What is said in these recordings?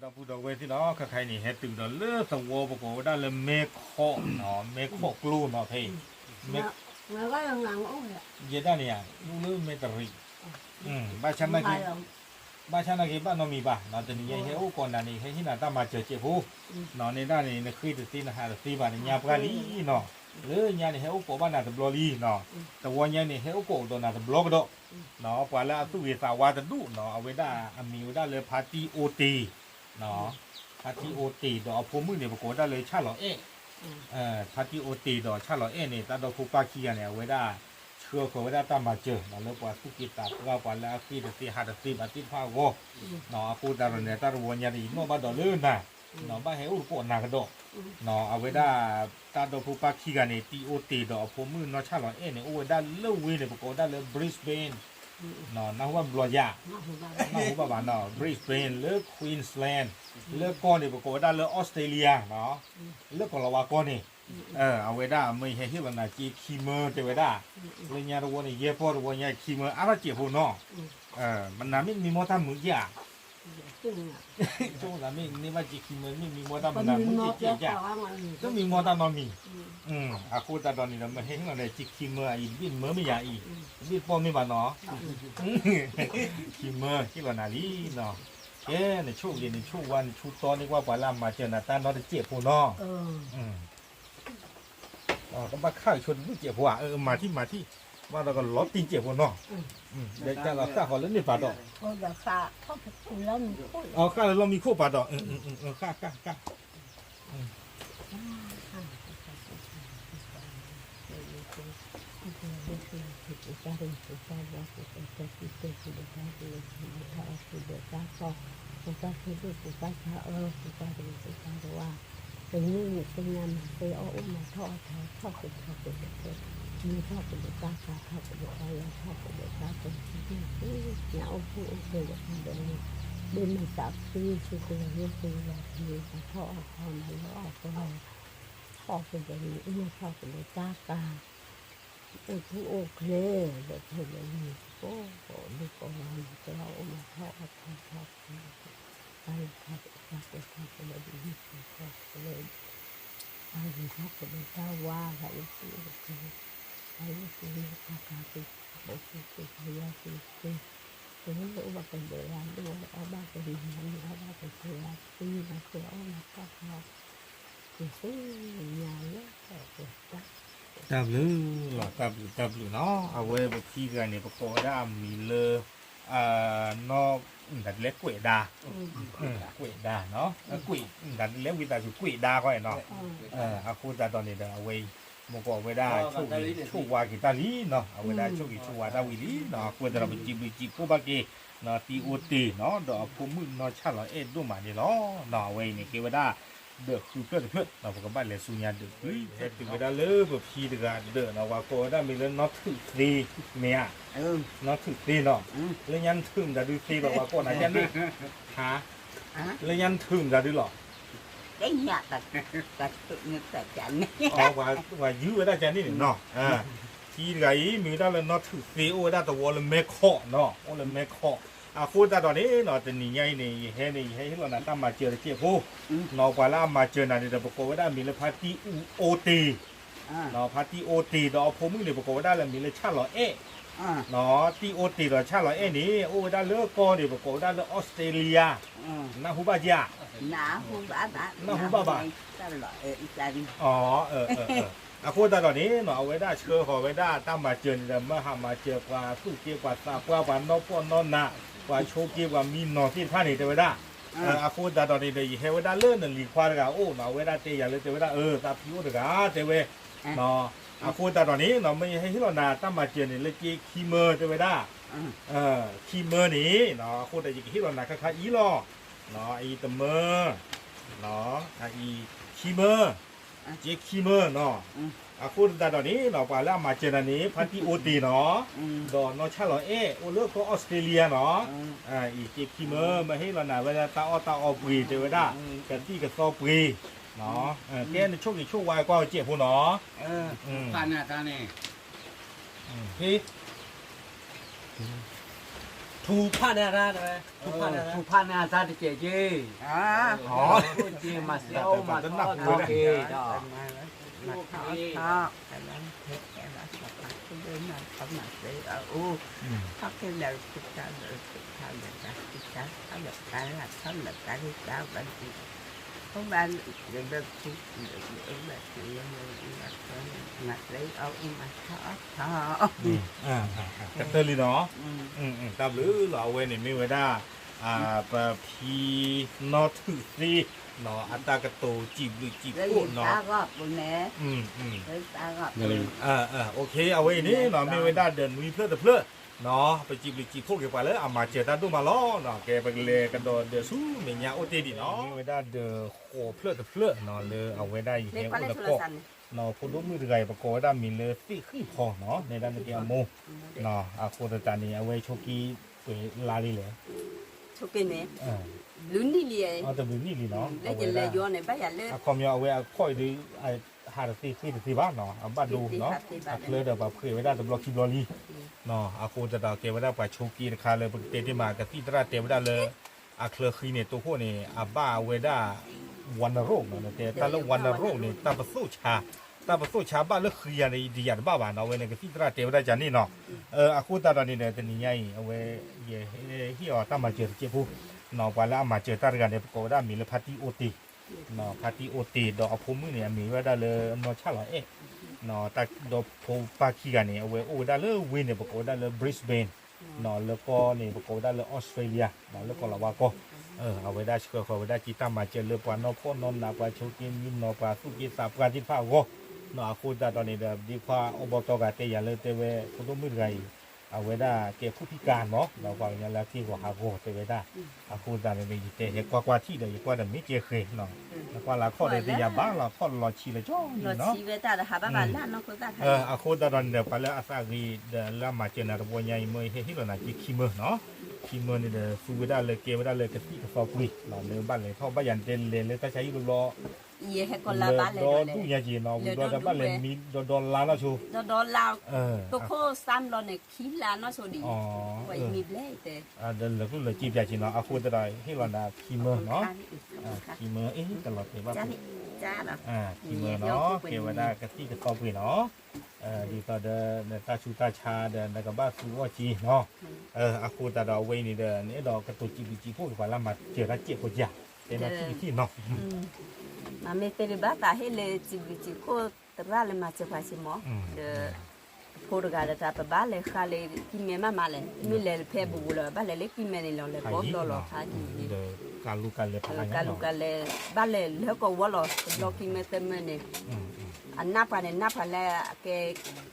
ဒီပုၢ်ဒီဝဲၢ်သ့ၣ်နီၤ ခဲခါအံၤန့ၣ် ဟဲတုၤဒီးလၢသဝီပကိးဝဲဒၣ်လၢမဲခီၣ်နီၤ, မဲခီၣ်ကျိနီၤ ဖဲအံၤ, ယဲဒၣ်န့ၣ်ယါ အိၣ်လၢမဲတရံး, ဘၣ်ဆၣ်နာ်က့ ဘၣ်ဆၣ်နာ်က့ဘၣ်နီတမံၤဘၣ်နီၤ, တနံၤညါယဟဲအိၣ်ကိးနၤန့ၣ် ဟဲဟ့ၣ်နၤတၢ်မၤစၢၤစဲးဖိ, နီၤန့ၣ်ဒၣ်န့ၣ် နဃ့တသ့နဟးတသ့ဘၣ် နညါပှၢ်လံနီၤ, လၢညါန့ၣ် ဟဲအိၣ်ကိးဘၣ်နၤတဘျီလံနီၤ, တဝီညါန့ၣ် ဟဲအိၣ်ကိးကဒီးနၤတဘျီကဒီး နီၤ ပှၤလၢအသူၣ်ဂ့ၤသးဝါတဒူၣ်နီၤ အဝဲဒၣ်အမံၤဝဲဒၣ်လၢဖါတံၢ်အိတ့ၢ်, ဖါတံၢ်အိတ့ၢ်ဒီးအဖိမုၣ်န့ၣ် ပကိးဝဲဒၣ်လၢဆၣ်လီၤအဲၣ်, ဖါတံၢ်အိတ့ၢ်ဒီးဆၣ်လီၤအဲၣ်န့ၣ် တၢ်ဒီဖိပၢ်ခံဂၤန့ၣ် အဝဲဒၣ် ဆှၢဃီၤဝဲဒၣ်တၢ်မၤစၢၤနီၤ လၢပှၤသူၣ်က့သးပှၢ် ပှၤလၢအဃ့တသ့ဟးတသ့ဘၣ်သ့ၣ်တဖၣ်အဂီၢ်, နီၤ အဃိသတးဒီးန့ၣ် တၢ်တဝီညါန့ၣ် ယနီၣ်ဘၣ်ဒီးလၢနၤ, နီၤ ဘၣ်ဟဲအိၣ်တကိးနၤကဒီး, နီၤ အဝဲဒၣ် တၢ်ဒီဖိပၢ်ခံဂၤန့ၣ် တံၢ်အိတ့ၢ်ဒီးအဖိမုၣ်နီၢ်ဆၣ်လီၤအဲၣ်န့ၣ် အိၣ်ဝဲဒၣ်လၢဝ့ၢ်န့ၣ် ပကိးဝဲဒၣ်လၢ Brisbane, နီၤ နၢ်ဟူဘၣ်ဘျီယါ, နၢ်ဟူဘၣ်ဘၣ်နီၤ Brisbane လၢ Queensland, လၢကီၢ်န့ၣ် ပကိးဝဲဒၣ်လၢ Australia နီၤ, လၢကီၢ်လီၤဝါကီၢ်န့ၣ်, အဝဲဒၣ်မ့ၢ်ယဟဲဟ့ၣ်လီၤနၤစ့ခံမၢတဲဝဲဒၣ်, လၢညါတဝီန့ၣ် ယဲၢ်ပီၢ်တဝီညါခံမၢ အါထီၣ်စဲးဖိနီၤ, မနၤမ့ၢ်မံမီၢ်တၢ်မုာ်ဧါ, ဆိကမိၣ်သးမ့ၢ်န့ၢ်ဘၣ်စ့ခံမၢ မ့ၢ်မံမီၢ်တၢ်မုာ်နၤမုာ်စ့ကဲဧါ, တမံမီၢ်တၢ်နီတမံၤ, အဃိသတးဒီးန့ၣ်ဒီး မ့ၢ်ဟဲဟ့ၣ်လီၤနၤစ့ခံမၢအံၤ တဘ့ၣ်မၢမ့ၢ်ယၤအံၤ, တဘ့ၣ်ပီၢ်မ့ၢ်ဘၣ်နီၤ, ခံမၢဟ့ၣ်လီၤနၤလံနီၤ, ကဲ နဆိၣ်ဂ့ၤနဆိၣ်ဝါ နဆိၣ်တီန့ၢ်ကွၢ်ပှၤလၢအမၤစၢၤနၤတၢ်နီတစဲးဖိနီၤ ကဘၣ်ခါကဆိတဒူၣ်စဲးဖိဧါ, မၤထံၣ်မၤထံၣ်, ဘၣ်ဒီးကလီၤတံၢ်စဲးဖိနီၤ, ဒီးကလီၤဃၣ်ဃီလၢန့ၣ်ပာ်ဒီး, ဃၣ်လၢလီၢ်မံခိၣ်ပာ်ဒီး, ဃၣ်ဃၣ်ဃၣ်, ပတၢ်ဖံးဒိၣ်ပတၢ်ဆါအၢ ပတၢ်ကရၢပတၢ်ကဝါ, ပမုၢ်နံၤသ့ၣ်ညါနၤသ့ၣ်အီၣ်အိၣ်မၤထီၣ်အီၣ်ထီၣ် ထီၣ်က့ၤထီၣ်က့ၤတဖျၢၣ်, မ့ၢ်ထီၣ်ကဒီးတၢ်ကၤ ထီၣ်ကဒီးတၢ်ယၤ ထီၣ်ကဒီးတၢ်ကီၤ ဆံးဆံးဆံး ညါအိၣ်ဖှိၣ်အိၣ်ကျဲဒီးတၢ်ဒဲးန့ၣ်, ဒိၣ်မုာ်သးဖှံ သုကလီၤဂ့ၤသုကလီၤဖှံ မၤထီၣ်အီၣ်ထီၣ်မၤလၢအီၣ်ကလီၤ, ထီၣ်ကဒီးန့ၣ် အိၣ်ထီၣ်ကဒီးတၢ်ကၤ အိၣ်ဖှိၣ်အိၣ်ကျဲ ဒီးဖဲလဲၣ်န့ၣ် ကိးဒူကိးဂၤန့ၣ် ကအိၣ်မၤထီၣ်အီၣ်ထီၣ်ထီၣ် တၢ်လၢထီၣ်ကဒီးတၢ်ကိးထီၣ်ကဒီးဒ်န့ၣ် ထီၣ်ကဒီး တၢ်ဂ့ၤထီၣ်ကဒီးတၢ်ဝါ တၢ်အိၣ်ဖှိၣ်အိၣ်ကျဲ တၢ်အိၣ်ဖှိၣ်န့ၣ် တၢ်ကၤသ့ တၢ်အိၣ်ဖှိၣ်သ့ တၢ်ယၤသ့သ့ တအိၣ်ဘၣ်ကဒဲးဂၤ တအိၣ်ဘၣ်အီၣ်ဘၣ်ကဒဲးဂၤ မ့ၢ်အီၣ်ဘၣ်ကဒဲးဂၤသ့ မၤသ့အီၣ်မၤထီၣ်ထီၣ် တၢ်ဘျုးလီၤ တၢ်ဘျုး တၢ်ဘျုးနီၤ အဝဲပဖံတဂၤန့ၣ် ပကိးဝဲဒၣ်အမံၤလၢ နီၢ် မတၤဒ်လဲၣ် ကွဲးဒါ, ကွဲးဒါနီၤ, ကွဲး မတၤဒ်လဲၣ် ဝံသးစူၤ ကွဲးဒါဃီနီၤ, အဃိသတးဒီးန့ၣ်ဒီး အဝဲအံၤ မ့ၢ်ကီးဝဲဒၣ် ဆိၣ်ဂ့ၤဆိၣ်ဝါက့ၤတၢ်လံနီၤ, အဝဲဒၣ်ဆိၣ်ဂ့ၤဆိၣ်ဝါတၢ်ဝံၤလံ, အဃိသတးဒီး ပစံးဘျုးစံးဖှိၣ်ဘၣ်က့ၤ တံၤအိတ့ၢ်နီၤ ဒီးအဖိမုၣ်နီၢ်ဆၣ်လီၤအဲၣ်ဒိၣ်မးန့ၣ်လီၤ. အဝဲအံၤန့ၣ် ကဲဝဲဒၣ် ဒၢးဃုဖျၢၣ်တဖျၢၣ်နီၤ, ပကဘၣ်လဲၤဆူညါဒၢးဃု, ဟဲတုၤဝဲဒၣ်လၢပဖံတဂၤဒၢးနီၤ, ပှၤကိးဝဲဒၣ်မ့ၢ်လၢနီၢ်ထုးသ့, မ့ၢ်ဧါ, နီၢ်ထုးသ့နီၤ, လၢညါနထုးမတၤဒုသ့ဘၣ် ပှၤကိးနၤဒ်န့ၣ်, ဟါ, လၢညါနထုးမတၤဒုလီၤ ပှၤယုၢ်ဝဲဒၣ်ကန့ၣ်န့ၣ်နီၤ, ဖံတဂၤအံၤ မ့ၢ်ဝဲဒၣ်လၢနီၢ်ထုးသ့ အိၣ်ဝဲဒၣ်သဝီလၢမဲခီၣ်နီၤ, အိၣ်လၢမဲခီၣ်, အဃိသတးဒီးန့ၣ်နီၤ တနံၤညါအံၤန့ၣ် ယဟဲန့ၣ် ယဟဲဟ့ၣ်လီၤနၤတၢ်မၤစၢၤတစဲးဖိ, နီၤ ပှၤလၢအမၤစၢၤနၤန့ၣ်ဒီး ပကိးဝဲဒၣ်မံၤလၢဖါတံၢ်အိတ့ၢ် ဖါတံၢ်အိတ့ၢ်ဒီးအဖိမုၣ်န့ၣ် ပကိးဝဲဒၣ်လၢမံၤလၢဆၣ်လီၤအဲၣ်, တံၢ်အိတ့ၢ်ဒီးဆၣ်လီၤအဲၣ်န့ၣ် အိၣ်ဝဲဒၣ်လၢကီၢ်န့ၣ် ပကိးဝဲဒၣ်လၢ Australia, နၢ်ဟူဘၣ်ဧါ, နၢ်ဟူဘၣ်ဘၣ်, အဃိသတးဒီးန့ၣ်နီၤ အဝဲဒၣ်ဆှၢဃီၤဝဲဒၣ်တၢ်မၤစၢၤန့ၣ်ဒီး မၢဟးမၤစၢၤပှၤသူၣ်က့ပှၤသးပှၢ် ပှၤနီၢ်ပီၢ်နီၢ်နး ပှၤဆိးက့ပှၤမံနီၤသ့ၣ်တဖၣ်န့ၣ် တဲဝဲဒၣ်, အဃိသတးဒီးန့ၣ်ဒီး ယဟဲဝဲဒၣ်လၢနလံၤခွါတဂၤအအိၣ်နီၤ အဝဲဒၣ်တဲယၤလၢတဲဝဲဒၣ် အၢ သးဖံအိၣ်တဂၤ တဲဝဲ အဃိသတးဒီးန့ၣ်နီၤ မ့ၢ်ယဟဲဟ့ၣ်လီၤနၤတၢ်မၤစၢၤန့ၣ် လၢက့ခံမၢတဲဝဲဒၣ်, ခံမၢန့ၣ်နီၤ အဃိဒီးယကဟ့ၣ်လီၤနၤခါခါအံၤလီၤ, အံၤတမၢ, အံၤခံမၢ, က့ခံမၢနီၤ, အဃိသတးဒီးန့ၣ်နီၤ ပှၤလၢအမၤစၢၤနၤန့ၣ် ဖါတံၢ်အိတ့ၢ်နီၤ, ဒီးနီၢ်ဆၣ်လီၤအဲၣ် အိၣ်လၢကီၢ်အီစထြ့လယါနီၤ, အံၤက့ခံမၢ မ့ၢ်ဟ့ၣ်လီၤနၤဝဲဒၣ်တၢ်အီၣ်တၢ်အီပှ့ၤတဲဝဲဒၣ်, ကသံၣ်ကသီပှ့ၤ, ကဲနဆိၣ်ဂ့ၤဆိၣ်ဝါကွၢ်ဝဲစဲးဖိနီၤ, ဖးနၤတၢ်န့ၣ်, ဖဲ ထူဖၣ်န့ၢ်အတၢ်တဝဲ, ထူဖၣ်န့ၢ်အတၢ်တကဲးက့, အိၣ်က့ၤမၤစဲအီၣ်မၤထီၣ်ထီက့ၤဒီး, ကတၢၢ်လံနီၤ, တၢ်ဘျုးလီၤ အဝဲန့ၣ်မ့ၢ်ဝဲဒၣ် ပဖံနီၢ်ထုးသ့ အတၢ်ကတိၤစံးဘျုးစံးဖှိၣ်နီၤ, အဝဲအံၤန့ၣ်နီၤ မ့ၢ်ဝဲဒၣ်ဒီးနွံဖျၢၣ်တဖျၢၣ်နီၤ, ပစံးဘျုးစံးဖှိၣ်က့ၤပှၤလၢအမၤစၢၤတၢ်ဒိၣ်မးလီၤ. ကဲပကလဲၤကဒီးဒီးဆူမဲာ်ညါအိၣ်တ့ၢ်ဒံးနီၤ, မ့ၢ်ဝဲဒၣ်ဒီးဃိးဖျၢၣ်တဖျၢၣ်နီၤ လၢအဝဲဒၣ်အံၤဟဲအိၣ်လၢကီၢ် ဖိဒိၣ်မုၣ်တဂၤအံၤ ပကိးဝဲဒၣ်မံၤလၢသ့ၣ်ဃံၣ်ဖီနီၤ, နဲဒၣ်နကဲအမိၢ်, အဃိသတးန့ၣ် အဝဲဆိးက့ပှဲၤလါလံလဲၣ်, တဘျုးနံၣ်လံနီၤ, အခီပညီအဝဲအခီၣ်အံၤဒီး ဟးတသ့ဃ့တသ့ဘၣ်နီၤ, အဘၣ်ဒိနီၤ, အချၢဒီးပှၤဖှဲးဝဲဒၣ်တဘျီခံဘျီလံ, အဃိသတးဒီးကဲဝဲဒၣ်ပှၤဆိးက့တခါလၢပကတဲတ့ၢ်မး ကသံၣ်သရၣ်တဲဝဲဒၣ်လၢ အချၢဃံန့ၣ် တိခိၣ်န့ၣ် အဘၣ်ဝဲဒၣ် ဝါနရိၣ်နီၤ, တဲတၢ်လၢဝါနရိၣ်န့ၣ် တၢ်ပသိၣ်ဆါ, တၢ်ပသိၣ်ဆါဘၣ်လၢဃံယၤန့ၣ် ယတယာ်တဘၣ်ဘၣ်နီၤ, အဝဲန့ၣ်ကသံၣ်သရၣ်တဲဝဲဒၣ်ကန့ၣ်နီၤ, အဃိသတးဒီးန့ၣ်ဒီး တနံၤညါအံၤ အဝဲ ယဟ့ၣ်အီၤတၢ်မၤစၢၤတစဲးဖိနီၤ, ပှၤလၢအမၤစၢၤတၢ်တဂၤန့ၣ် ပကိးဝဲဒၣ်မံၤလၢဖါတံၢ်အိၣ်တ့ၢ် ဖါတံၢ်အိၣ်တ့ၢ် ဒီးအဖိမုၣ်န့ၣ် အမံၤဝဲဒၣ်လၢနီၢ်ဆၣ်လီၤအဲၣ်, ဒီးဖိပၢ်ခံဂၤန့ၣ် အဝဲအိၣ်ဝဲဒၣ်လၢဝ့ၢ်န့ၣ် ပကိးဝဲဒၣ်လၢ Brisbane လၢကီၢ်န့ၣ် ပကိးဝဲဒၣ်လၢ Australia လၢကီၢ်လၤဝါကီၢ်, အဝဲဒၣ်ဆှၢဃီၤဝဲဒၣ်က့ၤတၢ်မၤစၢၤလၢပှၤနီၢ်ဖှီၣ်နီၢ်နး ပှၤဆိးက့မံနီၤ ပှၤသူၣ်က့သးပှၢ်သ့ၣ်တဖၣ်အဂီၢ်, အဃိသတးဒီးန့ၣ်ဒီး ဒ့ခွါအီဘီတီဂၤတဲယၤလၢတဲဝဲ ဖိဒိၣ်မုၣ်တဂၤအံၤ အဝဲဒၣ်ကဲခိၣ်ဖံးကၤမး ဒီးပှၤကညီလၢအက့ၢ်ဂီၤဟးဂီၤတဲဝဲဒၣ်, အဃိသတးန့ၣ်ဒီး ယတဲဟဲကွၢ်ကွၢ်ထံၣ်ဒီး ယကွၢ်ဒီးမ့ၢ်ကဲဃဲၤနီၤ, နကွၢ်လၢခီၣ်ဒီးတယာ်ဘၣ်လီၤ ခီၣ်လီၤဆံးလၢကၠီလံနီၤ, အဃိသတးဒီးန့ၣ်ဒီး ပှၤလၢအသးဂ့ၤဒီးလၢအမၤစၢၤနၤတဘျီညါအံၤ မ့ၢ်ဟဲဟ့ၣ်လီၤနၤက့ခံမၢနီၤ, ခံမၢန့ၣ်ဒီး သူဝဲဒၣ်လၢကဲဝဲဒၣ်လၢကသံၣ်ကသီပှ့ၤနီၤ လၢဘၣ်လဲၤထီၣ်ဘၣ်ယၤန့ၣ်တဲလဲၤလၢတၢ်ဆါဟံၣ်တဘျီ လၢဒီဒူၣ်ညါက့ၤနီၤ ဝံၤဘျီဒီးဘၣ်လဲၤမံဒီဒီလါနီၢ်ဆိ, ဒီဒီလါ, တခိၣ်သၢဘျီန့ၣ် ခံလါနီၢ်ဆိဒံး, ပှၤအံၤမံဘျဲၣ်တဲ, ဒီးလၢကျိၣ်လၢစ့ပၠးက့ၤနီၤ အဃိသတးဒီး ဟ့ၣ်လီၤနၤခံမၢနီၤ, ခံမၢအ့ၣ်တလီၤတဲာ်ဘၣ်, ခံမၢနီၤ ကဲဝဲဒၣ်ကသံၣ်ကသီပှ့ၤနီၤ, ဒ်သိးဒီးနတၢ်ဆူးတၢ်ဆါဒီး နကဘၣ်သူအီၣ်က့ၤနီၤ, အဃိသတးဒီးအဝဲအံၤန့ၣ်ဒီး နအဲၣ်ဒိးကတိၤစံးဘျုးစံးဖှိၣ်က့ၤပှၤလၢမၤစၢၤတၢ်စဲးဖိကၠၢ်, တဲနီၤထံၣ်ကထံၣ်နီၤ မ့မ့ၢ်သ့ဒံးဘၣ်သးဟ့ၣ်လၢစံးဘျုးစံးဖှိၣ်သရၣ်လၢမၤစၢၤပှၤစ့မး, ဒီး ဖိတဂၤဒီးတၢ်ပဘၣ်လဲၤဃါလၢကံၢ်မဲမးမးလဲၣ်, မ့ၢ်လဲၤလၢဖဲဘူးဘူးလီၤ ဘၣ်လဲၤလၢကံၢ်မဲန့ၣ်လီၤ လဲၤကိးဘျီလီၤဖးကံၢ်, ကလူကလဲၤဖးကလူကလဲၤ ဘၣ်လဲၤလၢကဝီၤလီၤ တဘျီကံၢ်မဲသၢမၢန့ၣ်, အနၢ်ပှၤန့ၣ်နၢ်ပှၤလၢအကဲ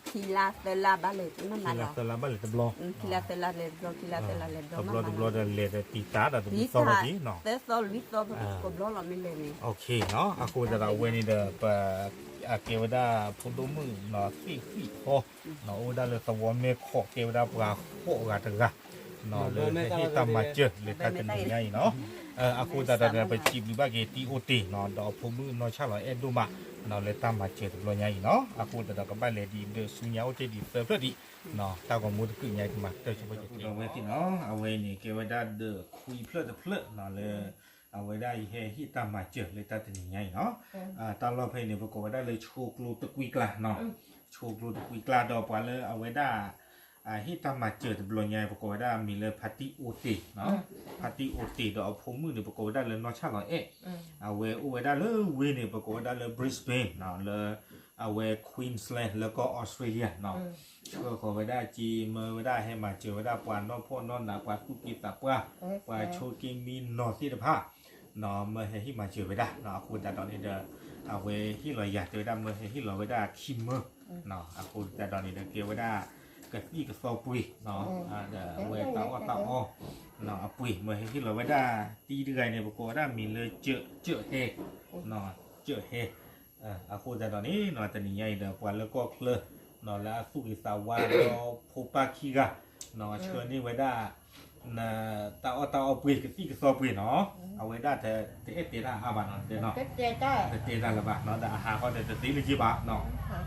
ခံလါသၢလါဘၣ်လဲၤမးမးလီၤ, ခံလါသၢလါလဲၤတဘျီ, ခံလါသၢလါလဲၤတဘျီ ခံလါသၢလါလဲၤတဘျီမးမးလီၤ, တဘျီတဘျီဒီးလဲၤဒီးတံၤသးဒီးတဘျီသီလီၤက့ၤနီၤ, သၢသီလွံၢ်သီ ကဘျီလီၤမ့ၢ်လဲၤန့ၣ်, အဃိသတးဒီးအဝဲန့ၣ်ဒီး ပ အကဲဝဲဒၣ်ဖိဒိၣ်မုၣ်နီၤ သ့ၣ်ဃံၣ်ဖီ နီၤ အိၣ်ဝဲဒၣ်လၢသဝီမဲၢ်ခိး ကဲဝဲဒၣ်ပှၤဃိးဂၤတဂၤ နီၤ လၢဟဲဟ့ၣ်တၢ်မၤစၢၤလၢတၢ်တနံၤညါအံၤနီၤ, အဃိသတးဒီး ပစံးဘျုးဘၣ်က့ၤတံၤအိၣ်တ့ၢ်နီၤ ဒီးအဖိမုၣ်နီၢ်ဆၣ်လီၤအဲၣ်ဒိၣ်မး နီၤ လၢတၢ်မၤစၢၤတဘျီညါအံၤနီၤ, အဃိသတးဒီးကဘၣ်လဲၤဒံးဒီးဆူညါအိၣ်တ့ၢ်ဒံးသၢဖျၢၣ်ဒံး နီၤ တၢ်ဂီၤမူတကုးညါကမၤတၢ်ဆိကမိၣ်က့ၤနီၤ, အဝဲန့ၣ် ကဲဝဲဒၣ်ဒီးခွံဖျၢၣ်တဖျၢၣ်နီၤ လၢ အဝဲဒၣ်ယဟဲဟ့ၣ်တၢ်မၤစၢၤလၢတၢ်တနံၤညါအံၤနီၤ, တၢ်လီၢ်ဖဲအံၤန့ၣ် ပကိးဝဲဒၣ်လၢဆိကျိတကွံကျါနီၤ, ဆိကျိတကွံကျါဒီးပှၤလၢအဝဲဒၣ် ဟ့ၣ်တၢ်မၤစၢၤတဘျီညါ ပကိးဝဲဒၣ်မံၤလၢဖါတံၢ်အိၣ်တ့ၢ်နီၤ, ဖါတံၢ်အိၣ်တ့ၢ်ဒီးအဖိမုၣ်န့ၣ် ပကိးဝဲဒၣ်လၢနီၢ်ဆၣ်လီၤအဲၣ်, အဝဲအိၣ်ဝဲဒၣ်လၢဝ့ၢ်န့ၣ် ပကိးဝဲဒၣ်လၢ Brisbane နီၤ လၢ အဝဲ Queensland လၢကီၢ် Australia နီၤ, ဆှၢဃီၤဝဲဒၣ်က့ၤ မၢဝဲဒၣ်ဟဲမၤစၢၤဝဲဒၣ်ပှၤနီၢ်ဖှီၣ်နီၢ်နး ပှၤသူၣ်က့သးပှၢ် ပှၤဆိးက့မံနီၤသ့ၣ်တဖၣ် နီၤ မၢဟဲဟ့ၣ်မၤစၢၤဝဲဒၣ်နီၤ, အဃိသတးဒီးန့ၣ်ဒီး အဝဲဟ့ၣ်လီၤယၤတဲဝဲဒၣ် မၢဟဲဟ့ၣ်လီၤဝဲဒၣ်ခံမၢ နီၤ အဃိသတးဒီးန့ၣ်ဒီး ကဲဝဲဒၣ်ကသံၣ်ကသီပှ့ၤနီၤ, ဒီးအဝဲတၢ်အီၣ်တၢ်အီ နီၤ အပှ့ၤ မၢဟဲဟ့ၣ်လီၤဝဲဒၣ်တံၤတဂၤအံၤန့ၣ် ပကိးဝဲဒၣ်မံၤလၢ ကၠၢးဟဲ နီၤ ကၠၢးဟဲ အဃိသတးဒီးန့ၣ်နီၤ တနံၤညါအံၤဒီး ပှၤလၢကီၢ်ချၢ နီၤ လၢအသူၣ်ဂ့ၤသးဝါဒီးဖိပၢ်ခံဂၤ နီၤ ဆှၢန့ၢ်ဝဲဒၣ် တၢ်အီၣ်တၢ်အီပှ့ၤ ကသံၣ်ကသီပှ့ၤနီၤ, အဝဲဒၣ်တအဲၣ်တဲတၢ်အါဘၣ်နီၤ တဲနီၤ, တတဲတၢ်လၢၤဘၣ်နီၤ ဒီးအဟးဃီဒီးတသ့လၢၤဘၣ်နီ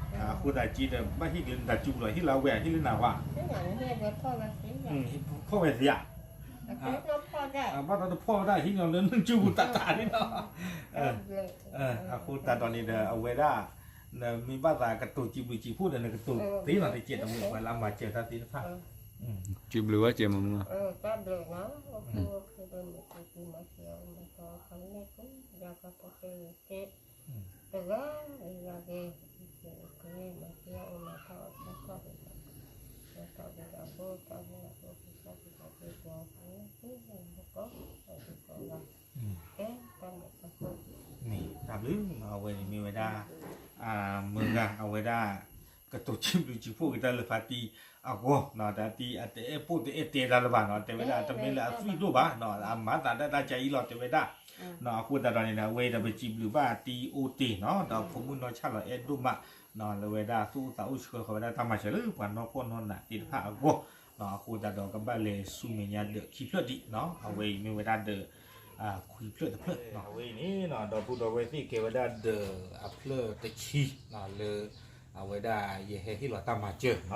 ၤ, အဃိသတးက့ဒီး ဘၣ်ဟ့ၣ်က့ၤလၢနတၢ်စူၤလီၤ ဟ့ၣ်လၢအဝဲ ဟ့ၣ်လၢနၤဝဲ ဖီၣ်ဝဲသ့ဧါ အဘၣ်ဒီးတဖီၣ်ဝဲဒၣ်ဟံးန့ၢ်လၢနုၢ်ကၠိပူၤတၢ်တၢ်န့ၣ်လီၤ. အဃိသတးဒီးန့ၣ်ဒီး အဝဲဒၣ် နမ့ၢ်ဘၣ်သးကတိၤစံးဘျုးစံးဖှိၣ်ဒီး နကတိၤသ့လီၤတကဲးတမံၤ ပှၤလၢအမၤစၢၤတၢ်သ့ၣ်တဖၣ် စံးဘျုးဝဲကဲးမးမုၢ် တဂၤဂ့ၤဂ့ၤ မၤစၢၤအီၤမၤထီၣ်အီၣ်တၢ်ခီၣ်ဒံး မ့ၢ်တၢ်ဘျုး အဝဲန့ၣ်မ့ၢ်ဝဲဒၣ် မုၢ်ဂၤ အဝဲဒၣ် ကတိၤစံးဘျုးစံးဖှိၣ်က့ၤတၢ်လၢဖါတံၢ်အဂီၢ် တၢ်တံၢ်အတအဲၣ်ပိၢ်တအဲၣ်တဲတၢ်လၢၤဘၣ်နီၤ တဲဝဲဒၣ်တမ့ၢ်လၢအသွံၣ်ဒိၣ်ဘၣ်နီၤ အမၤသးဒၣ်တၢ်ကါအံၤလီၤ တဲဝဲဒၣ် အဃိသတးဒီးန့ၣ်ဒီး အဝဲဒီးပစံးဘျုးဘၣ်တံၢ်အိၣ်တ့ၢ်နီၤ ဒီးဖိမုၣ်နီၢ်ဆၣ်လီၤအဲၣ်ဒိၣ်မး လၢဝဲဒၣ်သူၣ်အိၣ်သးအိၣ်ဆှၢဃီၤဝဲဒၣ်တၢ်မၤစၢၤလၢပှၤနီၢ်ဖှီၣ်နီၢ်နးသ့ၣ်တဖၣ်အဂီၢ် အဃိသတးဒီးကဘၣ်လဲၤဆူမဲာ်ညါဒၢးခံဖျၢၣ်ဒံးနီၤ အဝဲအံၤမ့ၢ်ဝဲဒၣ်ဒၢး ခွံဖျၢၣ်တဖျၢၣ် အဝဲအံၤန့ၣ် ဒီပုၢ်ဒီဝဲၢ်သ့ၣ်ကဲဝဲဒၣ်ဒၢးအဖျၢၣ်တဆံ လၢ အဝဲဒၣ်ယဟဲဟ့ၣ်လီၤတၢ်မၤစၢၤနီၤ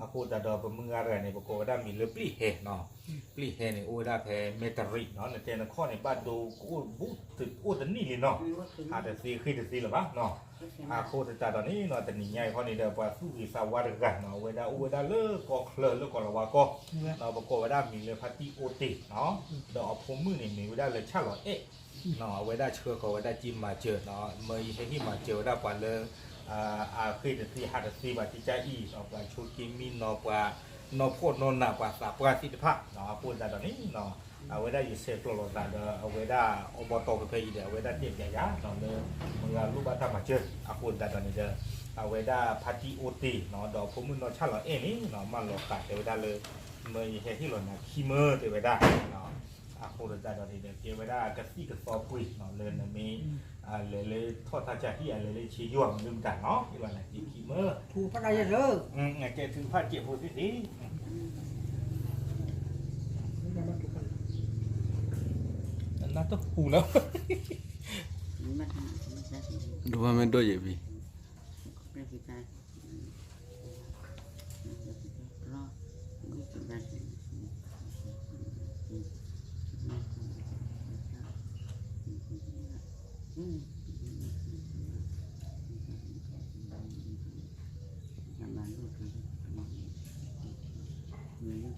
အဃိသတးဒီးပမုၢ်ဂၤတဂၤန့ၣ် ပကိးဝဲဒၣ်မံၤလၢပျံၢ်ဟဲနီၤ ပျံၢ်ဟဲန့ၣ် အိၣ်ဝဲဒၣ်ဖဲမဲၣ်တရံးနီၤ နတဲနခီၣ်န့ၣ် ဘၣ်ဒိအိၣ်တနံၣ်လံနီၤ ဟးတသ့ဃ့ၢ်တသ့လၢၤဘၣ်နီၤ အဃိသတးဒီးန့ၣ်နီၤ တနံၤညါအံၤခီန့ၣ်ဒီး ပှၤသူၣ်ဂ့ၤသးဝါတဂၤနီၤ အဝဲဒၣ်အိၣ်ဝဲဒၣ်လၢကီၢ်ချၢလၢကီၢ်လၤဝါကီၢ် ပကိးဝဲဒၣ်မံၤလၢဖါတံၢ်အိၣ်တ့ၢ်နီၤ ဒီးအဖိမုၣ်န့ၣ်မ့ၢ်ဝဲဒၣ်လၢဆၣ်လီၤအဲၣ် အဝဲဒၣ်ဆှၢဃီၤဝဲဒၣ်က့ၤမၤစၢၤနီၤ မၢယဟဲဟ့ၣ်မၤစၢၤဝဲဒၣ်ပှၤလၢ အဃ့ၢ်တသ့ဟးတသ့ဘၣ်ကကါအံၤ ပှၤဆိးက့မံနီၤ ပှၤနီၢ်ဖှီၣ်နီၢ်နး ပှၤသးပှၢ်သ့ၣ်တဖၣ် အဃိသတးဒီးန့ၣ် အဝဲဒၣ်ယဆဲးကျိးလိာ်သးဒီး အဝဲဒၣ်အဘီတီၢ်ဖဲဖဲအံၤဒီး အဝဲဒၣ်တဲပျးယၤနီၤလၢ မုၢ်ဂၤလိၣ်ဘၣ်တၢ်မၤစၢၤ အဃိသတးဒီးန့ၣ်ဒီး အဝဲဒၣ်ဖါတံၢ်အိၣ်တ့ၢ်နီၤ ဒီးဖိမုၣ်နီၢ်ဆၣ်လီၤအဲၣ်န့ၣ်နီၤ မၢလီၤဃာ်တဲဝဲဒၣ်လၢ မၢယဟဲဟ့ၣ်လီၤနၤခံမၢတဲဝဲဒၣ် အဃိသတးဒီးန့ၣ်ဒီး ကဲဝဲဒၣ်ကသံၣ်ကသီပှ့ၤနီၤ လၢနမ့ၢ် လဲၤလၢထီၣ်တၢ်ကၢဟံၣ်အလဲၤလၢဆ့ယိၢ်မနုၤမတၤနီၤ ဟ့ၣ်လီၤနၤခံခံမၢ ကဲထုကဖၣ်ကဲးဖိသ့ၣ်သ့ၣ် နတဟူးလီၤ ဒိၣ်မးမ့ၢ်ဒိၣ်ယံၤဖံ ဆိၣ်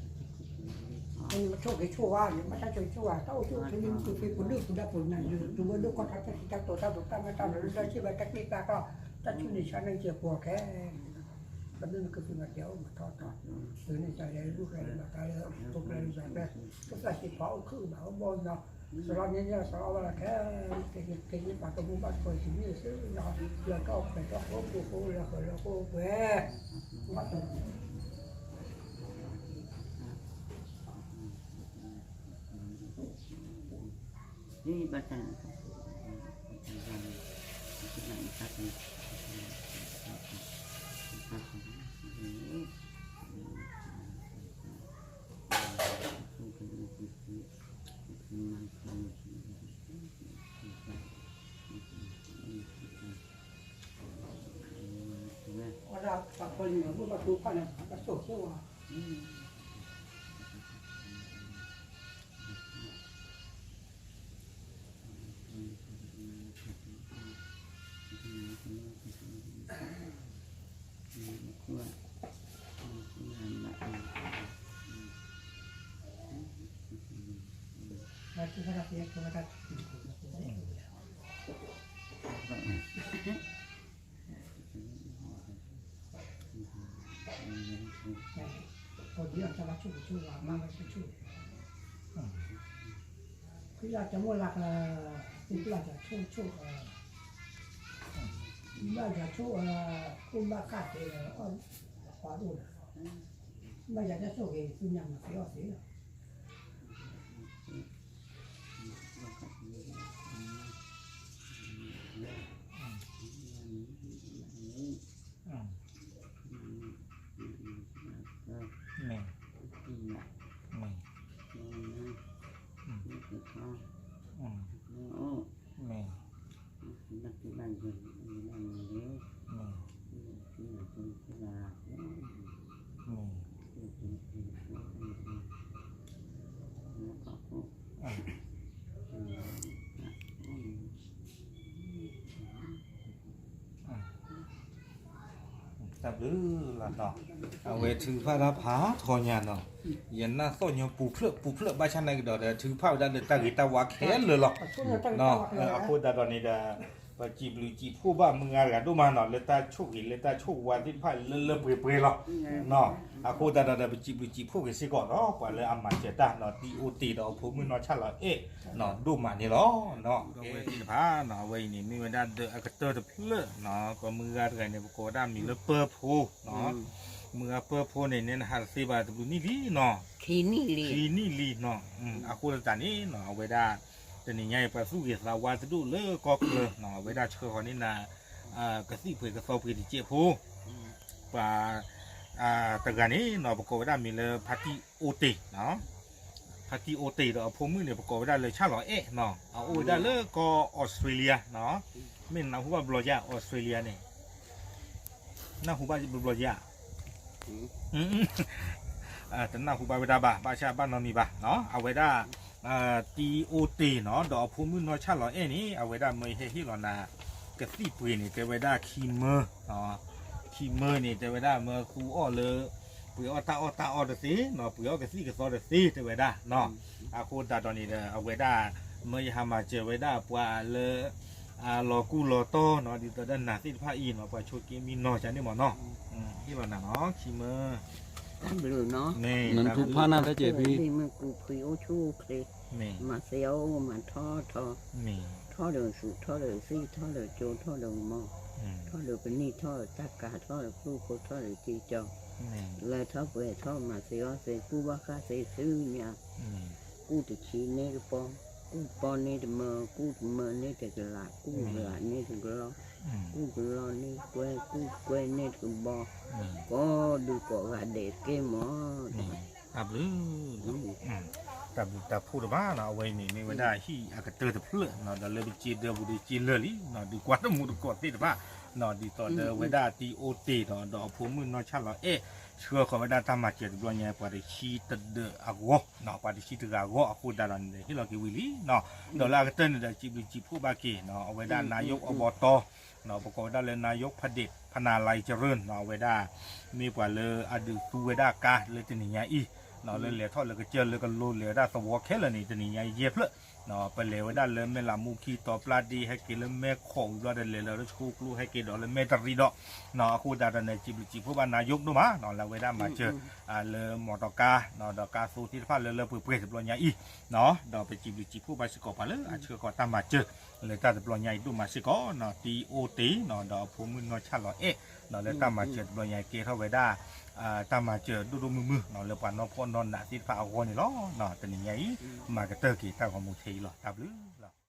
ဂ့ၤဆိၣ်ဝါန့ၣ် ဘၣ်တၢ်ဆိၣ်ဂ့ၤဆိၣ်ဝါ တၢ်အိၣ်ဆူၣ်အိၣ်ချ့န့ၣ် မ့ၢ်ပူၤဖဲပူၤဒိၣ်ပူၤဒါပူၤနၤ ယိၤတဝဲဒိၣ်ကီၢ်ထီၣ်တၢ်ထံတၢ်တီတၢ်ဒိးတၢ်မၤတၢ်လၢလၢဆ့ဘၣ်တၢ်ကျ့တၢ်ကျီ တၢ်ဆူၣ်န့ၣ်ဆါန့ၣ်ကဲပှၤခဲ ကမ့ၢ်နကသ့ၣ်ညါတဲအိၣ်မၤထီၣ်တီၤ သုးန့ၣ်တၢ်လဲၤလူၢ်ကျဲလၢမၤတၢ်လၢ တိကျဲလၢယၤကျဲ ကသးစ့ၢ်ကီးအိၣ်ခုၣ်ဘၣ်အိၣ်ဘီနီၤ စရီန့ၣ်ညါစရီဘၣ်လီၤခဲ က့ၤက့ၤပာ်ကမူဘၣ်ကီၢ်စံးမ့ၢ်စ့ၢ်နီၤ လၢတၢ်အိၣ်ဖှဲးတၢ်အိၣ်ဖှိၣ်ဖိလၢဃၢၤလၢဃိပှဲၤ ဘၣ် အဝဲဒၣ် ပှၤကီၢ်လံၤမ့ၢ်ဘၣ်တိဖၣ်န့ၣ် ဘၣ်တိၢ်ဆိဝဲ ပဒ်အီၤတၢ်ဘၣ်ဆိၣ်ကဆိၣ်ဝါမးဘၣ်ဆိၣ်ဆိၣ် ဖုလၢတမိၣ်လၢက ဖုလၢတဆိၣ်ဆိၣ် ဘၣ်ယၤဆိၣ် အိၣ်ဘၣ်ဃၣ်သ့လၢ အီၣ်ပှၤဒိၣ်လၢ ဘၣ်ယၤတၢ်ဆိၣ်ဂ့ၤ သုညါမၤသ့အီၣ်သ့လီၤ မ့ၢ် မ့ၢ် မ့ၢ် မ့ၢ် လၢလီၤနီၤ, အဝဲထုကဖၣ်တၢ်ဖးထီညါနီၤ, ယနၢ်သီၣ်ညီပူၤဖျၢၣ်ပူၤဖျၢၣ်ဘၣ်ဆၣ်နာ်က့ၤဒီး ထုကဖၣ်ဝဲဒၣ်လၢတၢ်ဂ့ၤတၢ်ဝါခဲလၢာ်လီၤ. အဃိသတးဒီးန့ၣ်ဒီး ပစံးဘျုးစံးဖှိၣ်ဘၣ်မုၢ်ဂၤတဂၤဒိၣ်မးနီၤ လၢတၢ်ဆိၣ်ဂ့ၤလၢတၢ်ဆိၣ်ဝါသ့ၣ်တဖၣ်လၢလၢပှဲၤပှဲၤလီၤ. အဃိသတးဒီး ပစံးဘျုးစံးဖှိၣ်က့ၤစ့ၢ်ကီးနီၤ ပှၤလၢအမၤစၢၤတၢ်နီၤ တံၤအိၣ်တ့ၤဒီးအဖိမုၣ်နီၢ်ဆၣ်လီၤအဲၣ်နီၤ ဒိၣ်မးန့ၣ်လီၤ. အဝဲသ့ၣ်တဖၣ်နီၤ အဝဲအံၤန့ၣ် မ့ၢ်ဝဲဒၣ်ဒီးအကတၢၢ်တဖျၢၣ်နီၤ ပမုၢ်ဂၤတဂၤန့ၣ် ပကိးဝဲဒၣ်မံၤလၢပၢၢ်ဖိနီၤ, မုၢ်ဂၤပၢၢ်ဖိန့ၣ် နဲနဟးတသ့ဘၣ်တဘျုးနံၣ်လံနီၤ, ခံနံၣ်လံနီၤ, အဃိသတးန့ၣ်နီၤ အဝဲဒၣ် တနံၤညါအံၤ ပှၤသူၣ်ဂ့ၤသးဝါတဒူၣ်လၢကီၢ်ချၢနီၤ အဝဲဒၣ်ဆှၢဃီၤန့ၢ်နၤ ကသံၣ်ပှ့ၤကသီပှ့ၤတစဲးဖိ ပှၤ တဂၤန့ၣ်နီၤ ပကိးဝဲဒၣ်မံၤလၢဖါတံၢ်အိၣ်တ့ၤ, ဖါတံၢ်အိၣ်တ့ၤဒီးအဖိမုၣ်န့ၣ် ပကိးဝဲဒၣ်လၢဆၣ်လီၤအဲၣ်နီၤ အအိၣ်ဝဲဒၣ်လၢကီၢ်အီစထြ့လယါနီၤ, မ့ၢ်နနၢ်ဟူဘၣ်ဘျီယါ အီစထြ့လယါန့ၣ် နၢ်ဟူဘၣ်ဘျီယါ တနၢ်ဟူဘၣ်ဝဲဒၣ်ဘၣ် ဘၣ်ဆၣ်ဘၣ်နီတမံၤဘၣ်နီၤ အဝဲဒၣ် တံၤအိၣ်တ့ၤနီၤ ဒီးအဖိမုၣ်နီၢ်ဆၣ်လီၤအဲၣ်န့ၣ် အဝဲဒၣ်မၢယဟဲဟ့ၣ်လီၤနၤ ကသံၣ်ပှ့ၤန့ၣ် တဲဝဲဒၣ်ခံမၢ ခံမၢန့ၣ် တဲဝဲဒၣ်မၢသူအီၣ်လၢ ပှ့ၤအီၣ်တၢ်အီၣ်တၢ်အီတသ့နီၤ ပှ့ၤအီၣ်ကသံၣ်ကသီတသ့ တဲဝဲဒၣ်နီၤ အဃိသတးဒီးန့ၣ်ဒီး အဝဲဒၣ် မၢယဟးမၤစၢၤဝဲဒၣ်ပှၤလၢ လီၤကူလီၤတီနီၤ ဒ်သိးဒီးနၤသ့ၣ်တဖၣ်အံၤနီၤ ပှၤဆိးက့မံနီၤ ကန့ၣ်မ့ၢ်နီၤ ဟ့ၣ်လီၤနၤနီၤ ခံမၢ တၢ်ဘျုးနီၤ မ့ၢ်ထူဖးနၤဖဲကဲးဖံ မ့ၢ်ကူဖှံအိၣ်ဆူၣ်အိၣ်ချ့ မၤစၢၤအိၣ်မၤထီၣ်ထီ ထီၣ်ဒီးဆူးထီၣ်ဒီးသံၣ်ထီၣ်ဒီးကၠိထီၣ်ဒီးမီၢ် ထီၣ်ဒီးပနံၣ်ထီၣ်ဒီးတၢ်ကၤထီၣ်ဒီးကျိဖိထီၣ်ဒီးက့ၤကၠီ လဲၤထီၣ်ပှဲၤထီၣ်မၤစၢၤအီၣ်စ့ၤ ကူၣ်ဘၣ်ဃၣ်စ့ၤဆူညါ ကူၣ်တဆံန့ၢ်တပီၢ်, ကူၣ်တပီၢ်န့ၢ်တမၢ, ကူၣ်တမၢန့ၢ်တကလး, ကူၣ်တကလးန့ၢ်တကလီၢ်, ကူၣ်တကလီၢ်န့ၢ်ကွဲ, ကူၣ်ကွဲန့ၢ်တကဘီ, ကိးဒုးကိးဂၤဒဲးတက့ၢ်မီၢ်. တၢ်ဘျုး တၢ်ဘျုးတၢ်ဖှိၣ်တဖၣ်နီၤ အဝဲအံၤန့ၣ် မ့ၢ်ဝဲဒၣ်ဟံၣ်အကတၢၢ်တဖျၢၣ်နီၤ ဒီးလၢပစ့ဒၢပူၤဒီးစ့လၢာ်လံနီၤ ဒုးကွၢ်တမူတကိးသ့ၣ်တဖၣ်နီၤ ဒ်သိးဒီးဝဲဒၣ်တံၤအိၣ်တ့ၤဒီး ဒီးအဖိမုၣ်နီၢ်ဆၣ်လီၤအဲၣ် ဆှၢဃီၤဝဲဒၣ်တၢ်မၤစၢၤတဘျီညါ ပှၤတဆံတဒၢးအဂီၢ်နီၤ ပှၤတဆံတဂၤအဂီၢ် အဃိသတးဒီးန့ၣ် ဟ့ၣ်လီၤက့ၤဝံၤလံနီၤ ဒီးလၢအကတၢၢ်န့ၣ်ဒီး စံးဘျုးစံးဖှိၣ်ဘၣ်က့ၤနီၤ အဝဲဒၣ် နာယုၣ် အဘီတီ ပကိးဝဲဒၣ်လၢ နာယုၣ် ဖဒ့ၣ် ဖနၤလါယကရၢၢ်နီၤ အဝဲဒၣ် မ့ၢ်ပှၤလၢအဒုးသူဝဲဒၣ်ကါလၢတနံၤညါအံၤ လၢလဲၤထီၣ်လၢကစၢၢ်လၢကလိလဲၤဝဲဒၣ်သဝီခဲလၢာ်န့ၣ် တနံၤညါယဲၢ်ဖျၢၣ် ပလဲၤဝဲဒၣ်လၢမဲၢ်လးမူခံတီၤပျၢ်ဒ့ ဟဲက့ၤလၢမဲၢ်ခိးဝံၤဘျီဒီး လဲၤလၢဆှိကျိဟဲက့ၤဒီးလၢမဲၢ်တရံးဒီး အဃိသတးဒီးန့ၣ် စံးဘျုးစံးဖှိၣ်ဘၣ် နာယုၣ် ဒိၣ်မးနီၤ လၢအဝဲဒၣ်မၤစၢၤ လၢမီတီကါ ဒီးကါသိသ့ၣ်တဖၣ်လၢလၢပှဲၤပှဲၤတဘျီညါအံၤ ဒီးပစံးဘျုးစံးဖှိၣ်ဘၣ်စ့ၢ်ကီးပှၤလၢအဆှၢဃီၤတၢ်မၤစၢၤ လၢတၢ်တဘျီညါအံၤဒိၣ်မးစ့ၢ်ကီးနီၤ တံၤအိၣ်တ့ၤနီၤ ဒီးအဖိမုၣ်နီၢ်ဆၣ်လီၤအဲၣ်နီၤ လၢတၢ်မၤစၢၤတဘျီညါအံၤ ကဲထီၣ်ဝဲဒၣ် တၢ်မၤစၢၤဒိၣ်ဒိၣ်မုၢ်မုၢ်နီၤ လၢပှၤနီၢ်ဖှီၣ်နီၢ်နးသ့ၣ်တဖၣ်အဂီၢ်န့ၣ်လီၤ. တနံၤညါအံၤ မၤကတၢၢ်က့ၤတၢ်ဂီၤမူထဲအံၤလီၤ. တၢ်ဘျုးလီၤ.